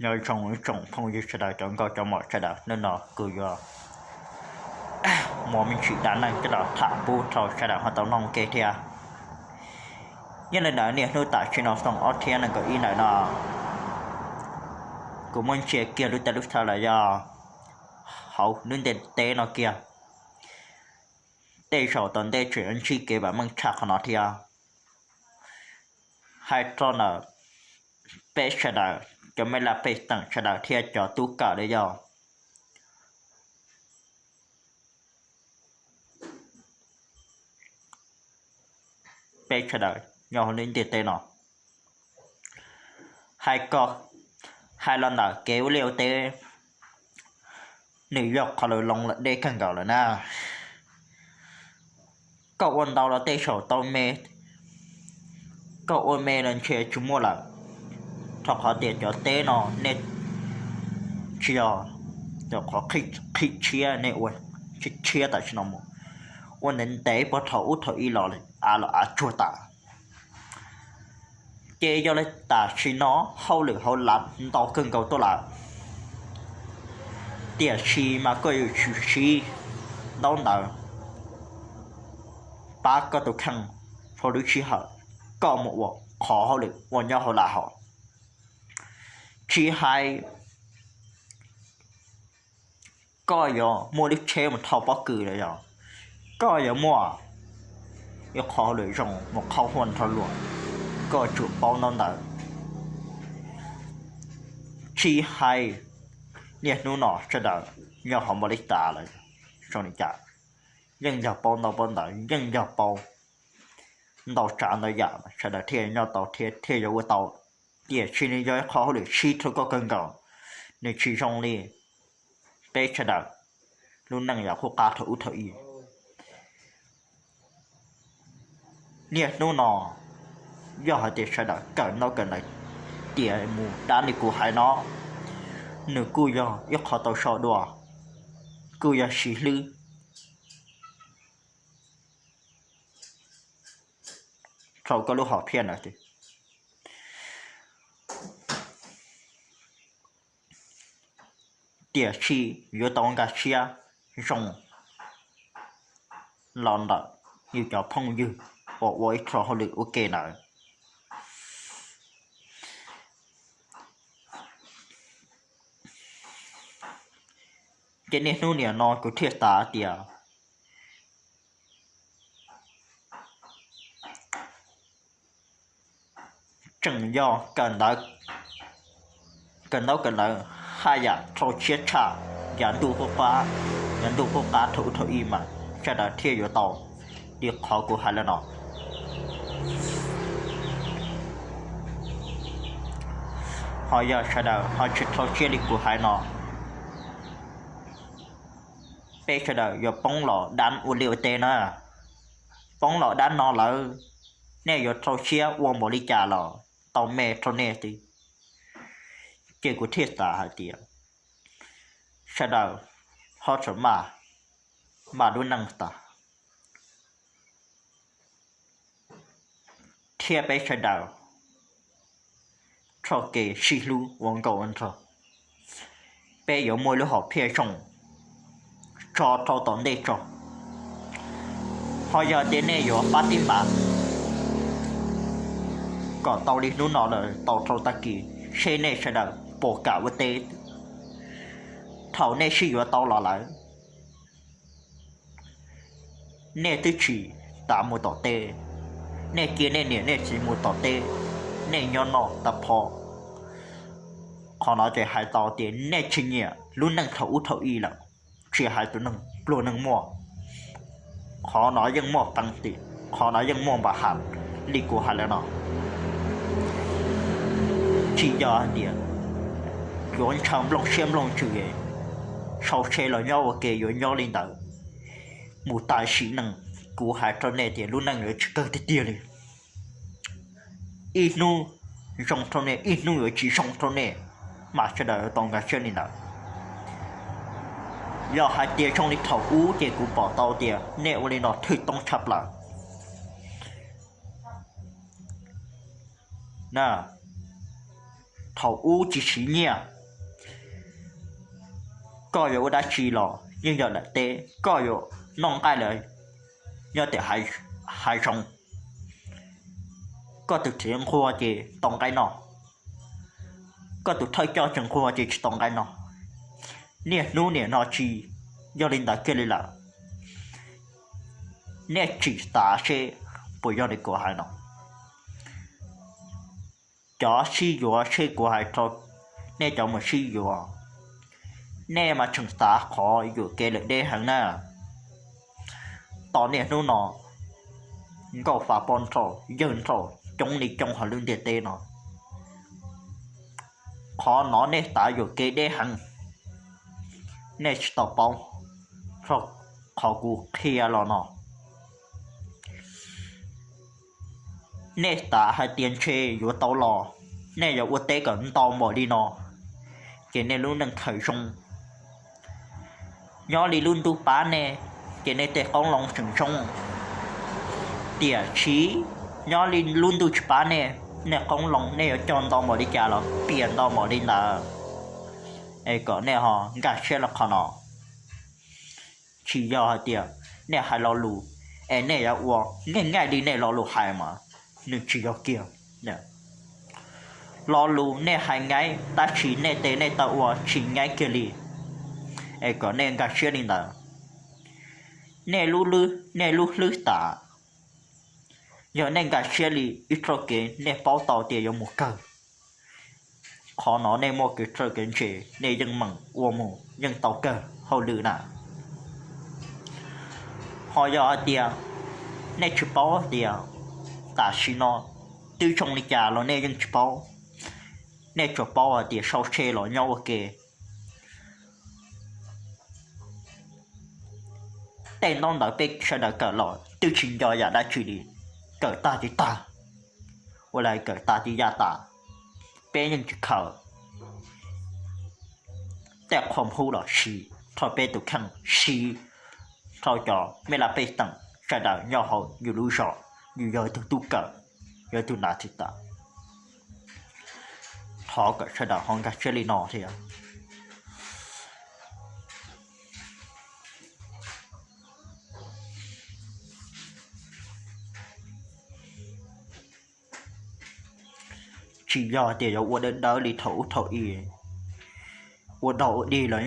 Nyob zoo ib tsoom phooj ywg sawv daws, cov nkauj cov muam sawv daws, hnub no kuv yuav muaj me ntsis dab neeg coj los tham pub rau sawv daws ho tau mloog ua ke thiab. Yog li ntawd niaj hnub tam sim no xyoo ob txhiab nees nkaum ib ntawm no, kuv muab ntsia kiag lub teb lub chaw los yog hauv lub ntiaj teb no kiag, tej zaum tom ntej tseem yuav ntsib kev vam meej tshaj qhov no thiab. Hais rau ntawm peb sawv daws cov me laj pej xeem sawv daws thiab cov tub kawm los yog peb sawv daws nyob hauv lub ntiaj teb no, hais ko, hais los ntawm kev ua liaj ua teb, nws yog qhov lawv loo lawm deb kawg nkaus lawm na. Koj ua ntau los tej zaum tau me, koj ua me los ntshe tsis muaj lawm, rau qhov tias cov teb no nej tsis yog qhov qhib tshiab, nej ua tshiab tam sim no mus, ua ntev ntev puag thaum ub thaum ub los av los av tsuag tas. Ces yog li tam sim no hauj lwm hauv lav ntau kawg nkaus tuaj lawm, tiam sis mas koj yuav tsum siv ntaub ntawv pab koj tus kheej rau lub sij hawm koj mus ua qhov hauj lwm ua nyob hauv lav hauv. Tsis hais koj yuav muaj lub tsheb mus thauj pob kws los yog koj yuav muaj ib qho hauj lwm zoo mus qhauv hua nrog luag, koj tsum paub ntaub ntawv. Tsis hais niaj hnub no sawv daws nyob hauv npaum li cas lawm, zoo li cas, yeej yog paub ntaub paub ntawv, yeej yog paub ntau tsav ntau yam sawv daws thiaj nyob tau thiab thiaj yuav ua tau. Tiam sis nws yog ib qho hauj lwm sib rau koj kawg nkaus, nws tsis zoo li peb sawv daws lub neej yav qub qab thaum ub thaum ub. Niaj hnub no yog hais tias sawv daws kawm ntaub kawm ntawv tiav mus dab li kuv hais no, nws kuj yog ib qho tau so dua, kuj yog siv hlwb rau koj lub hom phiaj ntawd. Tiam sis yuav tau nkag siab zoo los ntawm yus cov phooj ywg uas ua ib qho hauj lwm ua ke ntawd. Ces niaj hnub niam no kuv thiaj xav tias tseem yog kawm ntawv, kawm ntaub kawm ntawv haj yam rau siab tshaj yav ntuj qub qab, yav ntuj qub qab thaum ub thaum ub mas sawv daws thiaj yuav tau li qhov kuv hais lawm no. Ho yog sawv daws ho tsis rau siab li kuv hais no, peb sawv daws yuav poob los dab ua liaj ua teb na. Poob los dab no lawm, nej yuav rau siab ua npaum li cas los tau me rau nej xwb. Ces kuv thiaj xav hais tias sawv daws ho tseem maj, maj lub neej tas, thiab peb sawv daws txoj kev sib hlub ua nkauj ua nraug, peb yuav muaj lub hom phiaj zoo tso rau tom ntej tso. Ho yog tias nej yuav pab tib npas kom tau li hnub no lawm tau rau tag kis, seb nej sawv daws puas kam ua teb. Thaum nej sib yuav tau los lawm, nej twb tsis tas mus tom teb, nej cia nej niam nej txiv mus tom teb, nej nyob noj tag pho. Qhov no ces hais tau tias nej tsis nyiam lub neej thaum ub thaum ub lawm, tsis hais tus neeg pluag neeg muaj. Qhov no yeej muaj peev xwm, qhov no yeej muaj npa has li kuv hais lawm no. Tsis yog hais tias yuav ntshaw nplooj siab nplooj ntsws, sau se los nyob ua ke yuav nyob li ntawd mus tas sim neej. Kuv hais rau nej tias lub neej yuav tsis kawg tiag tiag li. Ib hnub zoo rau nej, ib hnub yuav tsis zoo rau nej, mas sawv daws yuav tau nkag siab li ntawd. Yog hais tias zoo li thaum ub ces kuv pom tau tias nej ua li no thwj toob tshaj plaws na. thaum ub tsis siv nyiaj. Koj yuav ua dab tsi los yeej yog daim teb, koj yuav noj nqaij los nyob tim hav zoov. Koj tus thwv nquag ces tau nqaij noj, koj tus thawj coj tsis nquag ces tsis tau nqaij noj. Niaj hnub nim no tsis yog li ntawd kiag li lawm. Nej tsim tav seb puas yog li kuv hais no. Cov sib yuav seb kuv hais rau nej cov mus sib yuav, nej mas tseem xav qhov yuam kev lawm deb heev na. Tos niaj hnub no nkauj fa poj nrauj yawg nrauj coob li coob hauv lub ntiaj teb no. Qhov no nej xav yuam kev deb heev, nej tsis tau paub. Qhov kuv qhia los no, nej xav hais tias ntshe yuav tau los, nej yuav ua teb kom ntau npaum li no, ces nej lub neej khaws zoo. Nyob li lub ntuj pab nej, ces nej tej qoob loo tseem zoo. Tiam sis nyob li lub ntuj tsis pab nej, nej qoob loo nej yuav cog ntau npaum li cas los piam ntau npaum li ntawd. Es kom nej ho nkag siab rau qhov no. Tsis yog hais tias nej hais lo lus es nej yuav ua nkaij nkaij li nej lo lus hais mas nws tsis yog kiag. Lo lus nej hais nkaij tab sis nej tes nej taw ua tsis nkaij kiag li. Es kom nej nkag siab li ntawd. Nej lub, nej lub hlwb tas, yog nej nkag siab li ib txoj kev nej paub tau tias yuav mus kawg, qhov no nej muaj kev txawj kev ntse, nej yeej meem ua mus yeej tau kawg hauj lwm na. Ho yog hais tias nej tsis paub tias tam sim no twb zoo li cas los nej yeej tsis paub, nej tsuas paub hais tias sau se los nyob ua ke. Tej ntaub ntawv peb sawv daws kawm los twb tsis nco yam dab tsi li, kawm tag ces tag, ua li kawm tag ces ya tas. Peb yeej tsis khaws tej qhov hub los siv rau peb tus kheej, siv rau cov me laj pej xeem sawv daws nyob hauv yus lub zos, yus yog ib tug tub kawm, yog ib tug nav thim tas. Thov kom sawv daws ho nkag siab li no thiab. Tsis yog tias yuav ua dawb dawb li thaum ub thaum i, ua dog ua dig los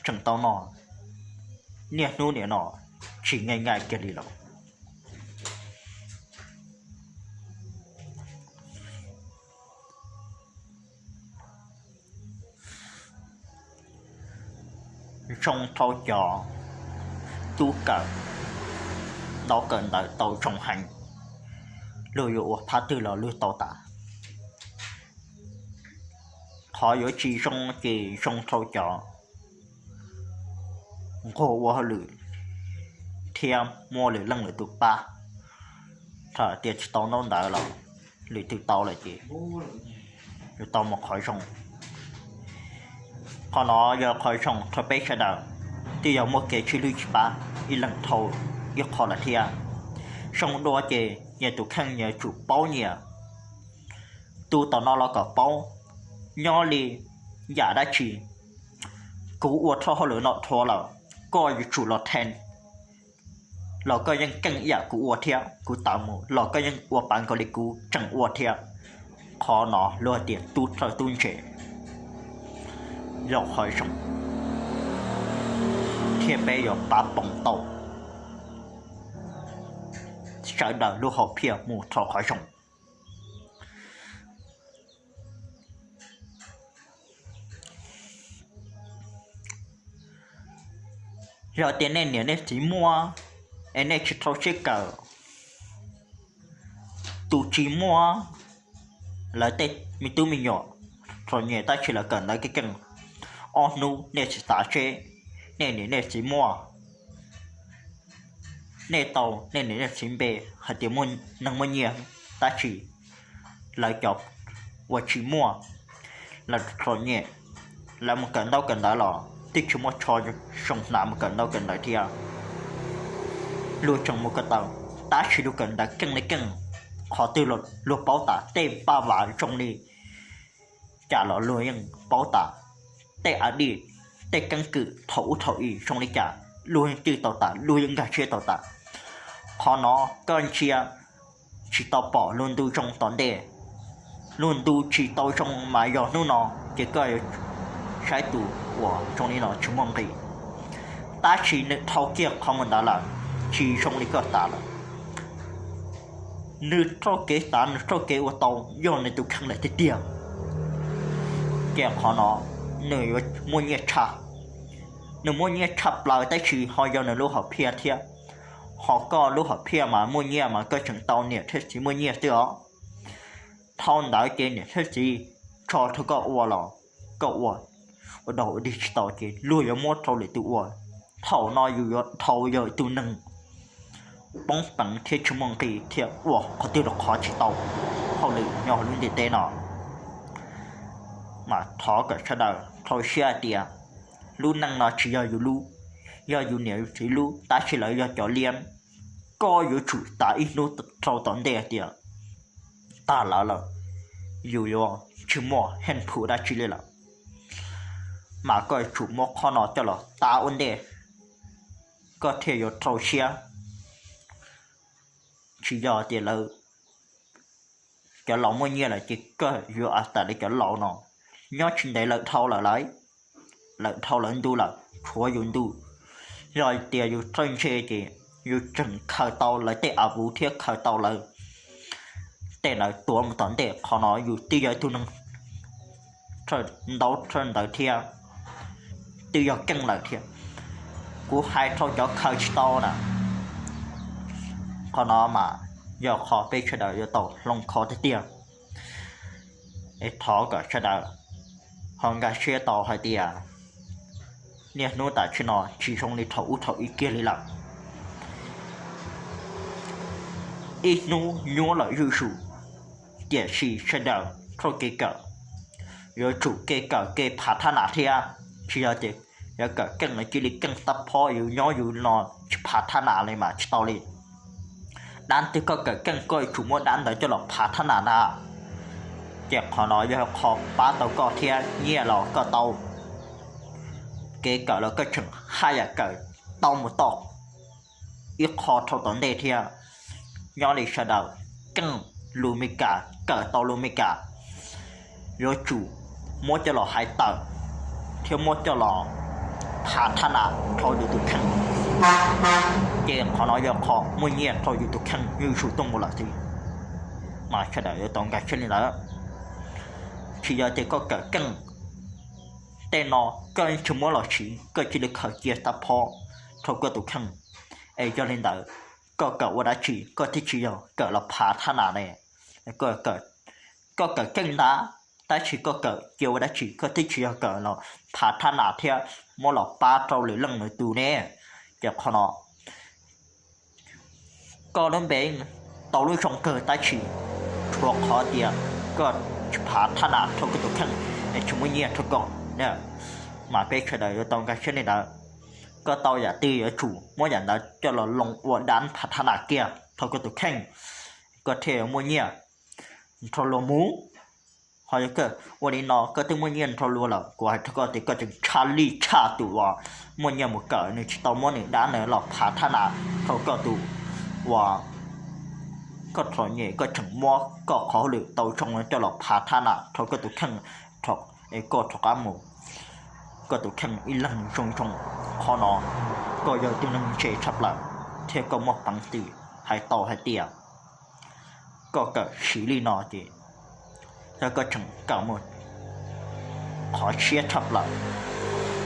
tseem tau noj. Niaj hnub nim no tsis nkaij nkaij kiag li lawm. Zoo rau cov tub kawm ntaub kawm ntawv tau zoo heev, luag yuav ua phab twg los luag tau tas. Qhov yuav tsis zoo ces zoo rau cov nquag ua hauj lwm thiab muab lwm leej lwm tus pab. Thaum tias tsis tau ntaub ntawv los lwm tus tau lawm ces yuav tau mus qhov zoo. Qhov no yog qhov zoo rau peb sawv daws, twb yog muaj kev sib hlub sib pab ib leeg dhau ib qho lawm thiab. Zoo dua ces nyias tus kheej nyias yuav tsum paub nyias. Tus tom no los kom paub, nyob li yam dab tsi kuv ua dhau hauj lwm no dhau lawm, koj yuav tsum los then los koj yeej keej ib yam kuv ua thiab, kuv tawm mus los koj yeej ua pab nkaus li kuv tseem ua thiab. Qhov no luag hais tias tub thawj tub ntse, yog qhov zoo thiab peb yuav pab poom tau sawv daws lub hom phiaj mus rau qhov zoo. Yog tias nej niam nej txiv muaj es nej tsis rau siab kawm, tus tsis muaj, lawv tej me tub me nyuam txom nyem tab sis lawv kawm ntawv keej keej, ob hnub nej tsis xav seb nej niam nej txiv muaj. Nej tau nej niam nej txiv npe hais tias muaj neeg muaj nyiaj, tab sis lawv cov uas tsis muaj, lawv txom nyem, lawv mus kawm ntaub kawm ntawv los twb tsis muaj tsho zoo hnav mus kawm ntaub kawm ntawv thiab. Luag tseem mus ko taw, tab sis luag kawm ntawv keej li keej, qhov twg luag paub tas tej paj vam zoo li cas los luag yeej paub tas tej a dij, tej keeb kwm thaum ub thaum i zoo li cas luag yeej cwj tau tas, luag yeej nkag siab tau tas. Qhov no koj ntsia tsis tau pom lub ntuj zoo tom ntej, lub ntuj tsis tau zoo mas yog hnub no ces koj yuav saib tus uas zoo li no tsis muaj nqis. Tab sis nws dhau kiag qhov mus ntawd lawm, tsis zoo li koj xav lawm. Nws txoj kev xav, nws txoj kev ua tau yog nws tus kheej lawm tiag tiag. Ces qhov no nws yuav muaj nyiaj tshaj, nws muaj nyiaj tshaj plaws tab sis ho yog nws lub hom phiaj thiab. Ho koj lub hom phiaj mas muaj nyiaj mas koj tseem tau niam thiab txiv muaj nyiaj xwb os. Dhau ntawd ces niam thiab txiv tso rau koj ua los koj ua, ua dog ua dig tsis tau ces luag yuav muab rau lwm tus ua. Thaum no yus yuav dhau yog tus neeg poob peev thiab tsis muaj nqis thiab ua qhov twg los qhov tsis tau hauj lwm nyob hauv lub ntiaj teb no. Mas thov kom sawv daws rau siab hais tias lub neej no tsis yog yus lub, yog yus niam yus txiv lub tab sis lawv yog cov liab. Koj yuav tsum xav ib hnub rau tom ntej hais tias tag lawm lawm, yus yuav tsis muaj heej phum dab tsi li lawm. Mas koj yuav tsum muab qhov no coj los xav ua ntej, koj thiaj yuav rau siab. Tsis yog tias lawv, cov laus muaj nyiaj lawm ces koj yuav a tas li cov laus no. Nyob tsis ntev lawv dhau lawm lauj, lawv dhau lawv ntu lawm tshuav yus ntu. Yog tias yus txawj ntse ces yus tseem khaws tau lawv tej av vuv thiab khaws tau lawv tej ntawd tuav mus tom ntej. Qhov no yus twb yog ib tug neeg ntaub ntawv thiab, twb yog keej lawm thiab. Kuv hais rau cov khaws tsis tau na, qhov no mas yog qhov peb sawv daws yuav tau hloov kho tiag tiag. Es thov kom sawv daws ho nkag siab tau hais tias niaj hnub tam sim no tsis zoo li thaum ub thaum i kiag li lawm. Ib hnub nyuaj lawm zuj zus, tiam sis sawv daws txhob kev kawm, yuav tsum kev kawm kev phav thab nas thiab. Tsis yog tias yuav kawm keej cia li keej tab phob, yus nyob yus no tsis phav thab nas li mas tsis tau li. Dab twg koj kawm keej koj yuav tsum muab dab ntawd coj los phav thab nas ntag. Ces qhov no yog qhov pab tau koj thiab, nyiaj los koj tau, kev kawm los koj tseem haj yam kawm tau mus tau ib qho rau tom ntej thiab. Nyob li sawv daws keej lus Meskas, kawm tau lus Meskas, yuav tsum muab coj los hais tawm thiab muab coj los phav thab nas rau yus tus kheej. Ces qhov no yog qhov muaj nyiaj rau yus tus kheej zuj zus tuaj mus lawm xwb. Mas sawv daws yuav tau nkag siab li ntawd. Tsis yog tias koj kawm keej, tej no koj tsis muab los siv, koj cia li khaws cia tab phob rau koj tus kheej. Es yog li ntawd, koj kawm ua dab tsi koj thiaj tsis yog kawm los phav thab nas ne? Koj kawm keej ntag, tab sis koj kawm cia ua dab tsi koj thiaj tsis yog kawm los phav thab nas thiab muab los pab rau lwm leej lwm tus ne? Ces qhov no koj lub npe tau lub zoo kawg tab sis tshuav qhov tias koj tsis phav thab nas rau koj tus kheej, es tsis muaj nyiaj rau koj. Mas peb sawv daws yuav tau nkag siab li ntawd. Koj tau yam twg yuav tsum muab yam ntawd coj los loo ua dab phav thab nas kiag rau koj tus kheej, koj thiaj yuav muaj nyiaj nrho luag mus. Ho yog koj ua li no koj twb muaj nyiaj nrho luag lawm, kuv hais rau koj tias koj tseem tshaj lij tshaj tus uas muaj nyiaj mus kawm, nws tsis tau muab nws dab ntawd los phav thab nas rau koj tus uas koj txom nyem, koj tseem muab koj qhov hauj lwm tau zoo coj los phav thab nas rau koj tus kheej, es koj rov qab mus koj tus kheej ib leeg zoo zoo. Qhov no koj yog tus neeg ntse tshaj plaws thiab koj muaj peev xwm hais tau hais tias koj kawm siv li no ces yog koj tseem kawm mus qhov siab tshaj plaws,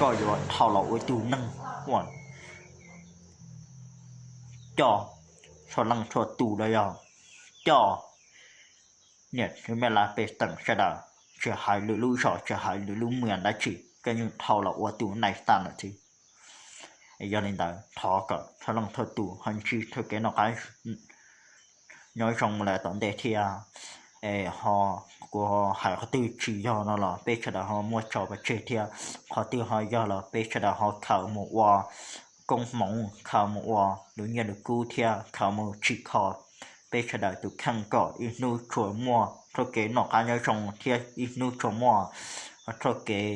koj yuav dhau los ua tus neeg uas coj txhua leej txhua tus los yog coj niam txiv me lab pej xeem sawv daws, tsis hais lwm lub zos tsis hais lwm lub mws dab tsi, koj yeej dhau los ua tus neeg tag lawm xwb. Yog li ntawd thov kom txhua leej txhua tus ho ntsib txoj kev noj qab nyob zoo mus lawm tom ntej thiab. Es ho kuv hais qhov twg tsis yog no los peb sawv daws ho muab tso pov tseg thiab, qhov twg ho yog los peb sawv daws ho khaws mus ua koob hmoov, khaws mus ua lus nyiaj lus kub thiab khaws mus tsim kho peb sawv daws tus kheej kom ib hnub tsuas muaj txoj kev noj qab nyob zoo thiab ib hnub tsuas muaj txoj kev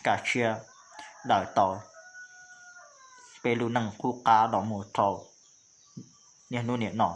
kaj siab daws tau peb lub neej qub qab los mus rau niaj hnub nim no.